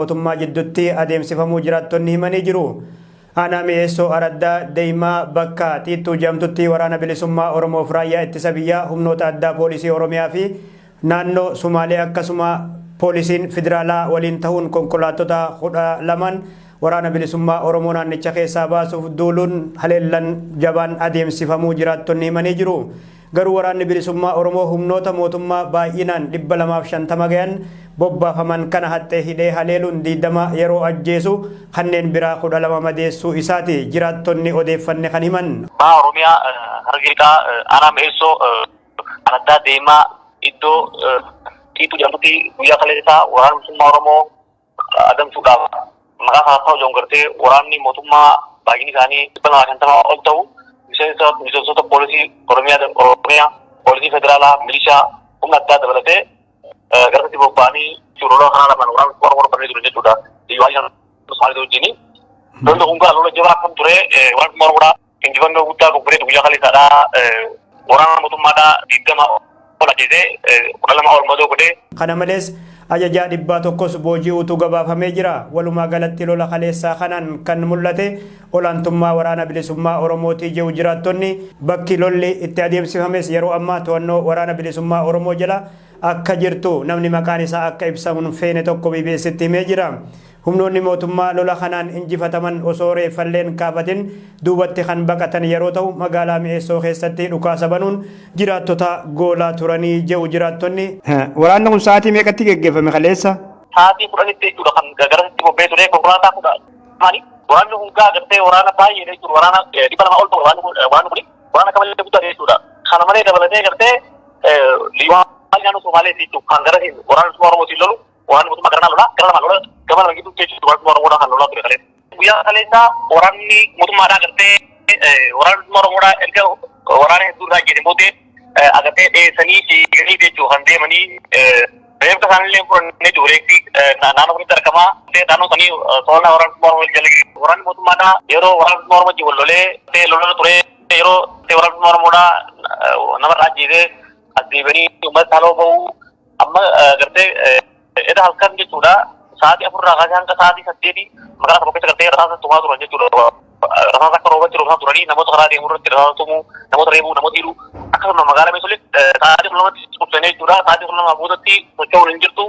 Mootummaa jiddutti adeemsifamuu jiraattonni himanii jiru. Aanaa Mi'eessoo Araddaa Deeymaa bakka Xiixxuu jedhamtutti Waraana Bilisummaa Oromoof Raayyaa Ittisa Biyyaa, Humnoota Addaa Poolisii Oromiyaa fi Naannoo Sumaalee akkasuma Poolisiin Federaalaa waliin tahuun konkolaattota 12n Waraana Bilisummaa Oromoo naannicha keessaa baasuuf duuluun haleellan jabaan adeemsifamuu jiraattonni himanii jiru. Garuu Waraanni Bilisummaa Oromoo humnoota mootummaa baay'inaan 250 gayan bobbaafaman kana haxxee hidhee haleeluun 20 yeroo ajjeesu kanneen biraa 12 madeessuu isaati jiraattonni odeeffanne kan himan. Baha Oromiyaa Harargee Lixaa Aanaa Mi'eessoo Araddaa Deemaa iddoo Xiixuu jedhamtutti guyyaa kaleessaa Waraanni Bilisummaa Oromoo adamsuudhaaf maqaa sakatta'uu jedhuun gartee waraanni mootummaa baay'inni isaanii 250 ol ta'u miseensa miseensota poolisii Oromiyaa Oromiyaa poolisii federaalaa milishaa humna addaa dabalatee garasitti bobba'anii lola karaa lamaan waraana Oromoo barbanii turan jechuudha. Liyyuu Haayil Somaaliitii wajjin. Lolli kun gaa lola jabaa akkam ture waraanni Oromoodhaa injifannoo guddaa gonfatee guyyaa kaleessaadhaa waraana mootummaadhaa 20 ol ajjeesee 12 ol madoo godhee. Kana malees ajajaa dhibbaa tokkos booji'uutu gabaafamee jira. Walumaa galatti lola kaleessaa kanaan kan mul'ate olaantummaa Waraana Bilisummaa Oromooti je'u jiraattonni. Bakki lolli itti adeemsifames yeroo ammaa to'annoo Waraana Bilisummaa Oromoo jala akka jirtu namni maqaan isaa akka ibsamu hin feene tokko BBStti himee jira. Humnoonni mootummaa lola kanaan injifataman osoo reeffallee hin kaafatin duubatti kan baqatan yeroo ta'u, magaalaa Mi'eessoo keessatti dhukaasa banuun jiraattota goolaa turanii je'u jiraattonni. Waraanni kun sa'aatii meeqatti geggeeffame kaleessa? Sa'aatii 10tti jechuudha kan garasitti bobba'ee ture konkolaataa kudha maali waraanni kun gaa gartee waraana baay'eedha jechuudha waraana 200 ol ta'u waraanni kun waraanni kun waraana akka malee guddaa jechuudha. Kana malee dabalatee gartee liyyuu naannoo Somaalee jechuudha kan garasiin waraana Oromootiin lolu Waraanni mootummaa garanaa lolaa, gara lamaan lola, gama lama gidduutti jechuudha waraanni mootummaa Oromoodhaa kan lolaa ture kaleessa. Guyyaa kaleessaa waraanni mootummaadhaa gartee waraanni mootummaa Oromoodhaa erga waraana hedduu irraa ajjeeseen booddee agartee dheessanii fiiganii jechuudha kan deemanii reeffa isaaniillee fudhannee jiru reeffi naannoo sanitti argamaa naannoo sanii to'annaa waraana mootummaa Oromoo jala waraanni mootummaadhaa yeroo waraana mootummaa Oromoo wajjin wal lolee lola ture yeroo waraanni mootummaa Oromoodhaa namarraa ajjeesee as deebi'anii uummata haaloo ba'uu Amma gartee eda halkan jechuudha sa'aatii afurraa kaasee hanga sa'aatii saddeetii magaalaa tokko keessa gartee rasaasa tumaa turan jechuudha. Rasaasa akka roobatti roobsaa turanii namoota karaa deemu irratti rasaasa tumuu, namoota reebuu, namoota hidhuu akkasuma magaalaa Meesolee sa'aatii 12tti cufsanii jechuudha. Sa'aatii 12 boodatti socho'uun hin jirtu.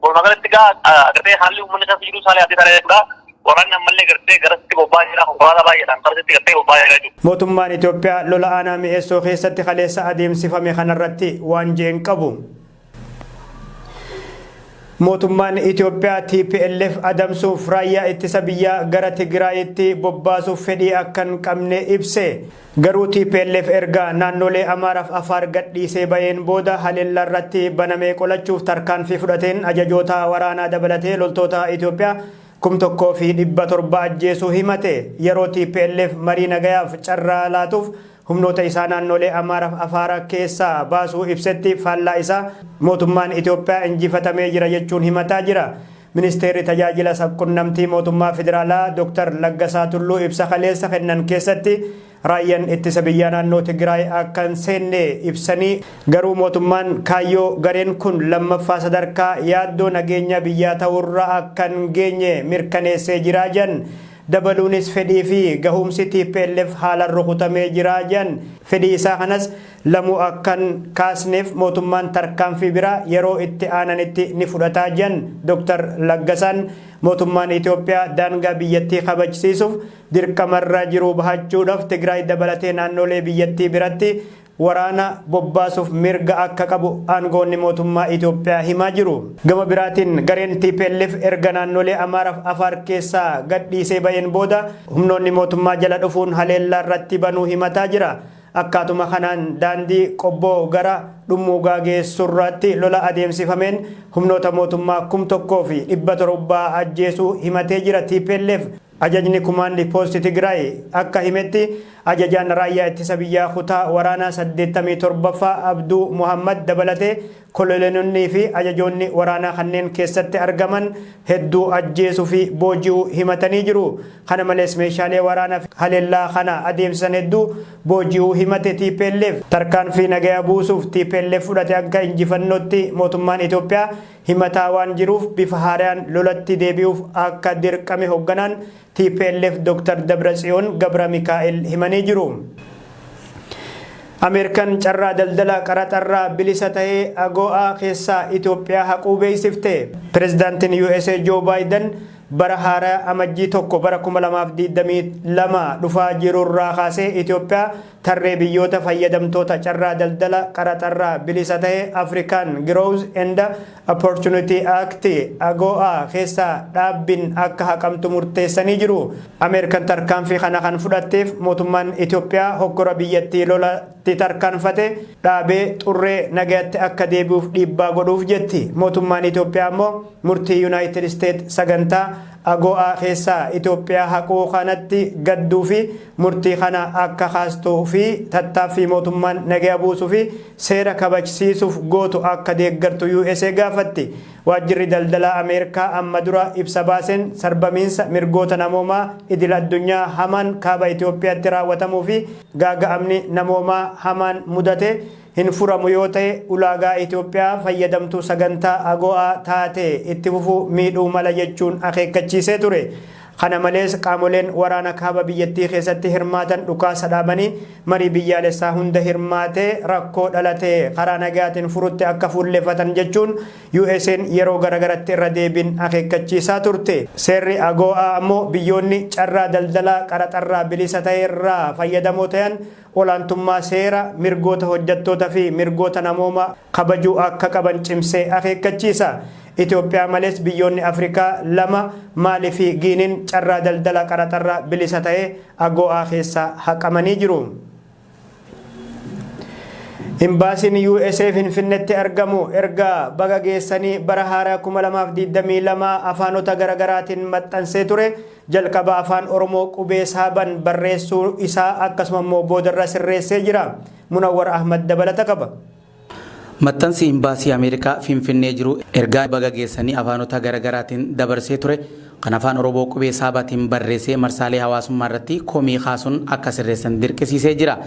Walumaa galatti gaa gartee haalli uummanni keessa jiru saalee adda ta'ee jechuudha. Waraanni ammallee gartee garasitti bobba'aa jira konkolaataa baay'eedhaan garasitti gartee bobba'aa jira jechuudha. Mootummaan Itoophiyaa lola aanaa Mi'eessoo keessatti kaleessa adeemsifame kanarratti waan je'e hin qabu. Mootummaan Itoophiyaa tplf adamsuuf raayyaa ittisa biyyaa gara Tigraayitti bobbaasuuf fedhii akka hin qabne ibse. Garuu tplf erga naannolee Amaaraaf Afaar gadhiisee baheen booda haleellaa irratti baname qolachuuf tarkaanfii fudhateen ajajoota waraanaa dabalatee loltoota Itoophiyaa 1,700 ajjeesuu himate. Yeroo tplf marii nagayaaf carraa laatuuf humnoota isaa naannoolee Amaaraaf Afaara keessaa baasuu ibsetti faallaa isaa mootummaan Itoophiyaa injifatamee jira jechuun himataa jira. Ministeerri Tajaajila Sabqunnamtii Mootummaa Federaalaa Dr. Laggasaa Tulluu ibsa kaleessa kennan keessatti Raayyan Ittisa Biyyaa Naannoo Tigraay akka hin seenne ibsanii, garuu mootummaan kaayyoo gareen kun lammaffaa sadarkaa yaaddoo nageenya biyyaa ta'uurra akka hin geenye mirkaneessee jira jedhan. Dabaluunis fedhii fi gahuumsi tplf haalan rukutamee jira jedhan. Fedhii isaa kanas lamuu akka hin kaasneef mootummaan tarkaanfii biraa yeroo itti aananitti ni fudhata jedhan Dr. Laggasaan. Mootummaan Itoophiyaa daangaa biyyattii kabajsiisuuf dirqamarra jiru bahachuudhaf Tigraay dabalatee naannoolee biyyattii biratti waraana bobbaasuuf mirga akka qabu aangoonni mootummaa Itoophiyaa himaa jiru. Gama biraatiin gareen tplf erga naannoolee Amaaraf Afaar keessaa gadhiisee baheen booda humnoonni mootummaa jala dhufuun haleellaa irratti banuu himataa jira. Akkaatuma kanaan daandii Qobboo gara Dhummuugaa geessurraatti lola adeemsifameen humnoota mootummaa 1,700 ajjeesuu himatee jira tplf. Ajajni Kumaandi Poosti Tigraay akka himetti ajajaan Raayyaa Ittisa Biyyaa Kutaa Waraanaa 87ffaa Abduu Mohaammad dabalatee Kololeenonnii fi ajajoonni waraanaa kanneen keessatti argaman hedduu ajjeesuu fi booji'uu himatanii jiru. Kana malees meeshaalee waraanaa fi haleellaa kana adeemsisan hedduu booji'uu himate tplf. Tarkaanfii nagaya buusuuf tplf fudhate akka injifannootti mootummaan Itoophiyaa himataa waan jiruuf bifa haaraan lolatti deebi'uuf akka dirqame hoogganaan TPLF Dr. Dabratsiyoon Gabra Mikaa'el himanii jiru. Ameerikaan carraa daldala qaraxarraa bilisa ta'ee AGOA keessaa Itoophiyaa haquu beeksifte. Pireezidaantiin USA Joe Biden bara haaraa Amajjii 1 bara 2022 dhufaa jirurraa kaasee Itoophiyaa tarree biyyoota fayyadamtoota carraa daldala qaraxarraa bilisa ta'e African Growth and Opportunity Act, AGOA, keessaa dhaabbiin akka haqamtu murteessanii jiru. Ameerikaan tarkaanfii kana kan fudhatteef mootummaan Itoophiyaa hokkora biyyattii lolatti tarkaanfate dhaabee xurree nagayatti akka deebi'uuf dhiibbaa godhuuf jetti. Mootummaan Itoophiyaa immoo murtii United States sagantaa AGOA keessaa Itoophiyaa haquu kanatti gadduu fi murtii kana akka kaastuu fi tattaaffii mootummaan nagaya buusuu fi seera kabajsiisuuf gootu akka deeggartu USA gaafatti. Waajjirri daldalaa Ameerikaa amma dura ibsa baaseen sarbamiinsa mirgoota namoomaa idil addunyaa hamaan kaaba Itoophiyaatti raawwatamuu fi gaaga'amni namoomaa hamaan mudate hin furamu yoo ta'e, ulaagaa Itoophiyaa fayyadamtuu sagantaa AGOA taate itti fufuu miidhuu mala jechuun akeekkachiisee ture. Kana malees, qaamoleen waraana kaaba biyyattii keessatti hirmaatan dhukaasa dhaabanii marii biyyaalessaa hunda hirmaatee rakkoo dhalatee karaa nagaatiin furutti akka fuulleffatan jechuun USA'n yeroo garagaratti irra deebiin akeekkachiisaa turte. Seerri AGOA ammoo biyyoonni carraa daldalaa qaraxarraa bilisa ta'e irraa fayyadamoo ta'an olaantummaa seera, mirgoota hojjettoota fi mirgoota namoomaa kabajuu akka qaban cimsee akeekkachiisa. Itoophiyaa malees biyyoonni Afrikaa lama, Maalii fi Giiniin, carraa daldala qaraxarraa bilisa ta'e AGOA keessaa haqamanii jiru. Imbaasiin USA Finfinneetti argamu erga baga geessanii bara haaraa 2022 afaanota garaagaraatiin maxxansee ture jalqaba Afaan Oromoo qubee saaban barreessuu isaa akkasuma immoo boodarra sirreessee jira. Munawwar Ahmad dabalata qaba. Maxxansi Imbaasii Ameerikaa Finfinnee jiru ergaa baga geessanii afaanota garaagaraatiin dabarsee ture kan Afaan Oromoo qubee saabaatiin barreessee marsaalee hawaasummaa irratti komii kaasuun akka sirreessan dirqisiisee jira.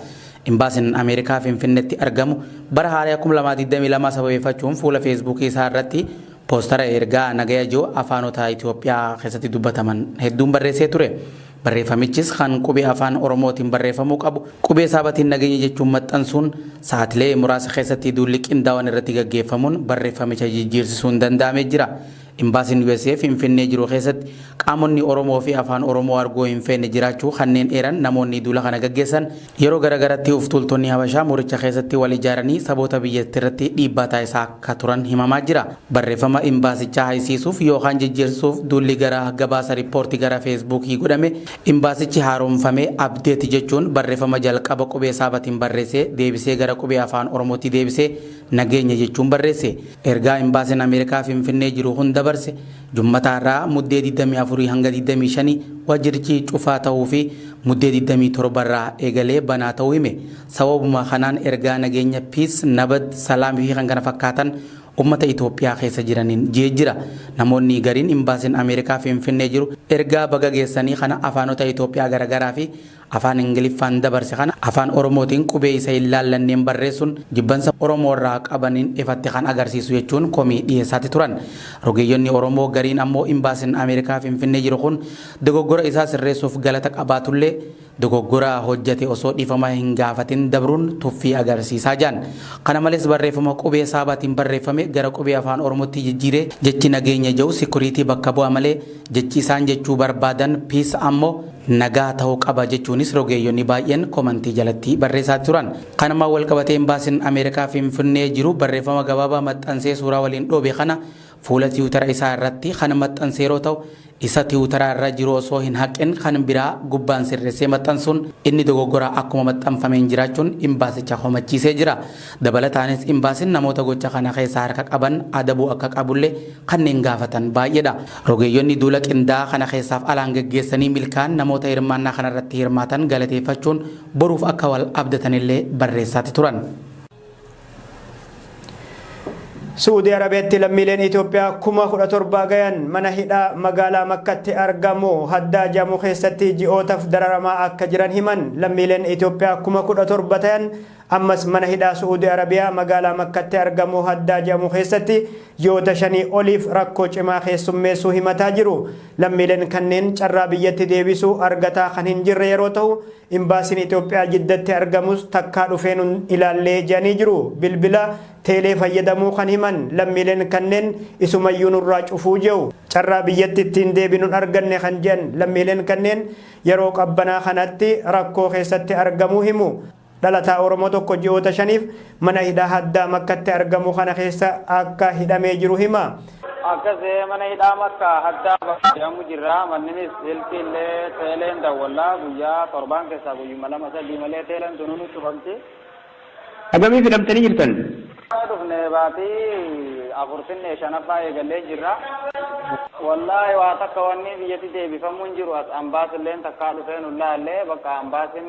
Imbaasiin Ameerikaa Finfinneetti argamu bara haaraa 2022 sababeeffachuun fuula Feesbuukii isaa irratti poostara ergaa nagaya jiru afaanota Itoophiyaa keessatti dubbataman hedduun barreessee ture. Barreeffamichis kan qubee Afaan Oromootiin barreeffamuu qabu qubee saabatiin nageenya jechuun maxxansuun sa'aatilee muraasa keessatti duulli qindaa'an irratti gaggeeffamuun barreeffamicha jijjiirsisuun danda'amee jira. Imbaasiin USA Finfinnee jiru keessatti qaamonni Oromoo fi Afaan Oromoo arguu hin feene jiraachuu kanneen eeran namoonni duula kana gaggeessan, yeroo garagaratti uftuultonni Habashaa mooricha keessatti wal ijaaranii saboota biyyattii irratti dhiibbaa taasisaa akka turan himamaa jira. Barreeffama imbaasichaa haysiisuuf yookaan jijjiirsuuf duulli gara gabaasa riippoortii gara Feesbuukii godhame, imbaasichi haaromfamee update jechuun barreeffama jalqaba qubee saabatiin barreessee deebisee gara qubee Afaan Oromootti deebisee nageenya jechuun barreesse. Ergaa imbaasiin Ameerikaa Finfinnee jiru kun dabarse, Jummataa irraa Muddee 24 hanga 25 waajjirichi cufaa ta'uu fi Muddee 27 irraa eegalee banaa ta'uu hime. Sababuma kanaan ergaa nageenya, peace, nabad, salaam fi kan kana fakkaatan ummata Itoophiyaa keessa jiraniin jee jira. Namoonni gariin imbaasiin Ameerikaa Finfinnee jiru ergaa baga geessanii kana afaanota Itoophiyaa garaagaraa fi Afaan Ingiliffaan dabarse kana Afaan Oromootiin qubee isa hin laallanneen barreessuun jibbansa Oromoo irraa qabaniin ifatti kan agarsiisu jechuun komii dhiyeessaati turan. Rogeeyyonni Oromoo gariin ammoo imbaasiin Ameerikaa Finfinnee jiru kun dogoggora isaa sirreessuuf galata qabaatullee, dogoggora hojjate osoo dhiifama hin gaafatin dabruun tuffii agarsiisaa jaan. Kana malees, barreeffama qubee saabaatiin barreeffame gara qubee Afaan Oromootti jijjiiree jechi nageenya jedhu security bakka bu'a malee jechi isaan jechuu barbaadan peace ammoo nagaa ta'uu qaba jechuunis rogeeyyonni baay'een komantii jalatti barreessaa turan. Kanuma wal qabatee imbaasiin Ameerikaa Finfinnee jiru barreeffama gabaabaa maxxansee suuraa waliin dhoobe kana fuula Tiwutara isaa irratti kan maxxanse yeroo ta'u, isa Tiwutara irra jiru osoo hin haqin kan biraa gubbaan sirreessee maxxansuun inni dogoggora akkuma maxxanfameen jiraachuun imbaasicha komachiisee jira. Dabalataanis, imbaasiin namoota gocha kana keessaa harka qaban adabuu akka qabullee kanneen gaafatan baay'eedha. Rogeeyyonni duula qindaa'aa kana keessaaf alaan geggeessanii milkaan namoota hirmaannaa kanarratti hirmaatan galateeffachuun boruuf akka wal abdatanillee barreessaati turan. Su'uudii Arabiyaatti lammiileen Itoophiyaa 17,000 gayan mana hidhaa magaalaa Makkatti argamu Haddaa jedhamu keessatti ji'ootaaf dararamaa akka jiran himan. Lammiileen Itoophiyaa 17,000 ta'an ammas mana hidhaa Su'uudii Arabiyaa magaalaa Makkatti argamu Haddaa jedhamu keessatti ji'oota 5 oliif rakkoo cimaa keessummeessuu himataa jiru. Lammiileen kanneen carraa biyyatti deebisuu argataa kan hin jirre yeroo ta'u, Imbaasiin Itoophiyaa Jiddatti argamus takkaa dhufee nun ilaallee jedhanii jiru. Bilbila teelee fayyadamuu kan himan lammiileen kanneen isumayyuu nurraa cufuu je'u. Carraa biyyatti ittiin deebinun arganne kan je'an lammiileen kanneen yeroo qabbanaa kanatti rakkoo keessatti argamuu himu. Dhalataa Oromoo tokko ji'oota shaniif mana hidhaa Haddaa Makkatti argamu kana keessa akka hidhamee jiru hima. Akkas mana hidhaa Makka Haddaa bakka jedhamu jirra. Manninis silkii illee teeleen dawwalla guyyaa torbaan keessaa guyyuma lama sadii malee teeleen tunuu nutti cufamti. Hagamiif hidhamtanii jirtan? Dhufne baatii 4 finne 5ffaa eegallee jirra. Wallaahi waa takka wanni biyyatti deebifamuu hin jiru as ambaas illeen takkaa dhufee nun laalle bakka ambaasin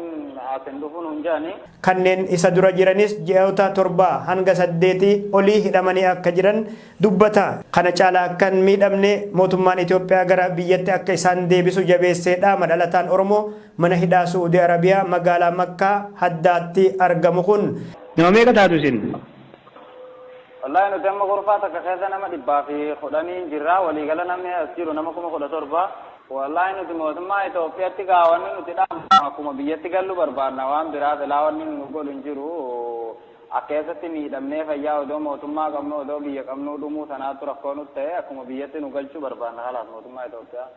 as hin dhufu nun jedhani. Kanneen isa dura jiranis ji'oota torbaa hanga saddeetii olii hidhamanii akka jiran dubbata. Kana caalaa akka hin miidhamne mootummaan Itoophiyaa gara biyyatti akka isaan deebisu jabeessee dhaama dhalataan Oromoo mana hidhaa Su'uudii Arabiyaa magaalaa Makkaa Haddaatti argamu kun. Nama meeqa taatu isin? Wallaahi nuti amma gorfaa takka keessa nama 110n jirra. Waliigala namni as jiru nama 17,000. Wallaahi nuti mootummaa Itoophiyatti gaa wanni nuti dhaamnu akkuma biyyatti gallu barbaadna. Waan biraa silaa wanni nu godhu hin jiru. Akkeessatti miidhamnee fayyaa odoo mootummaa qabnu odoo biyya qabnuu dhumuu sanaattu rakkoo nutti ta'e akkuma biyyatti nu galchuu barbaadna kalaas mootummaa Itoophiyaa.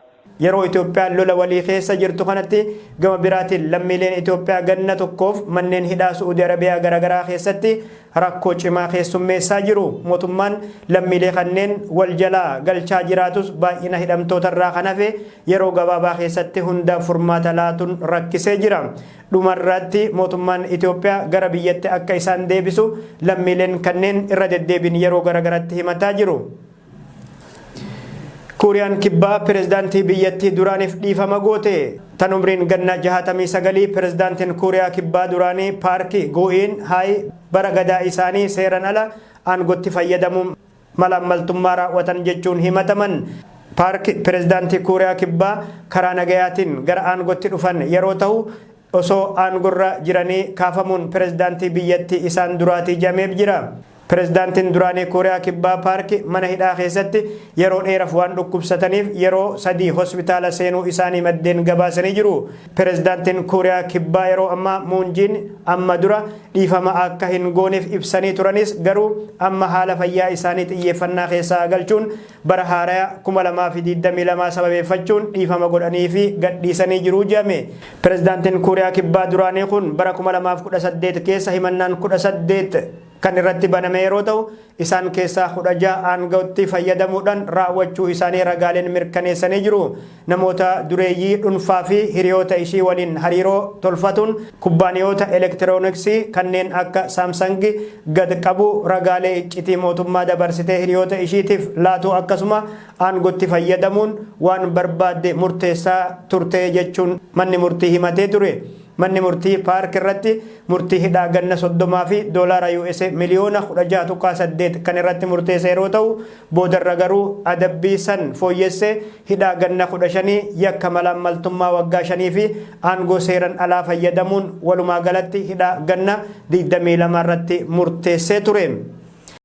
Yeroo Itoophiyaan lola walii keessa jirtu kanatti gama biraatiin lammiileen Itoophiyaa ganna tokkoof manneen hidhaa Su'uudii Arabiyaa garaagaraa keessatti rakkoo cimaa keessummeessaa jiru. Mootummaan lammiilee kanneen wal jalaa galchaa jiraatus baay'ina hidhamtootarraa kan hafe yeroo gabaabaa keessatti hundaaf furmaata laatuun rakkisee jira. Dhumarratti mootummaan Itoophiyaa gara biyyatti akka isaan deebisu lammiileen kanneen irra deddeebiin yeroo garagaratti himataa jiru. Kuuriyaan Kibbaa pirezidaantii biyyattii duraaniif dhiifama goote. Tan umriin ganna 69 pirezidaantiin Kuuriyaa Kibbaa duraanii Paarki Gu'iin Haay bara gadaa isaanii seeran ala aangotti fayyadamuun malaammaltummaa raawwatan jechuun himataman. Paarki pirezidaantii Kuuriyaa Kibbaa karaa nagayaatiin gara aangotti dhufan yeroo tahu osoo aangorra jiranii kaafamuun pirezidaantii biyyattii isaan duraatii jedhameef jira. Pirezidaantiin duraanii Kooriyaa Kibbaa Paarki mana hidhaa keessatti yeroo dheeraf waan dhukkubsataniif yeroo sadii hospitaala seenuu isaanii maddeen gabaasanii jiru. Pirezidaantiin Kooriyaa Kibbaa yeroo ammaa Muun Jiin amma dura dhiifama akka hin gooneef ibsanii turanis garuu amma haala fayyaa isaanii xiyyeeffannaa keessaa galchuun bara haaraya 2022 sababeeffachuun dhiifama godhaniifii gadhiisanii jiru jedhame. Pirezidaantiin Kuuriyaa Kibbaa duraanii kun bara 2018 keessa himannaan 18 kan irratti baname yeroo ta'u, isaan keessaa 16 aangootti fayyadamuudhaan raawwachuu isaanii ragaaleen mirkaneessanii jiru. Namoota dureeyyii dhunfaa fi hiriyoota ishii waliin hariiroo tolfatuun kubbaaniyoota elektirooniksii kanneen akka Saamsangi gad qabuu, ragaalee iccitii mootummaa dabarsitee hiriyoota ishiitiif laatuu akkasuma aangotti fayyadamuun waan barbaadde murteessaa turte jechuun manni murtii himatee ture. Manni murtii Paark irratti murtii hidhaa ganna 30 fi doolaara usa miliyoona 16.8 kan irratti murteesse yeroo ta'u, boodarra garuu adabbii san fooyyessee hidhaa ganna 15, yakka malaammaltummaa waggaa shanii fi aangoo seeran alaa fayyadamuun walumaa galatti hidhaa ganna 22 irratti murteessee ture.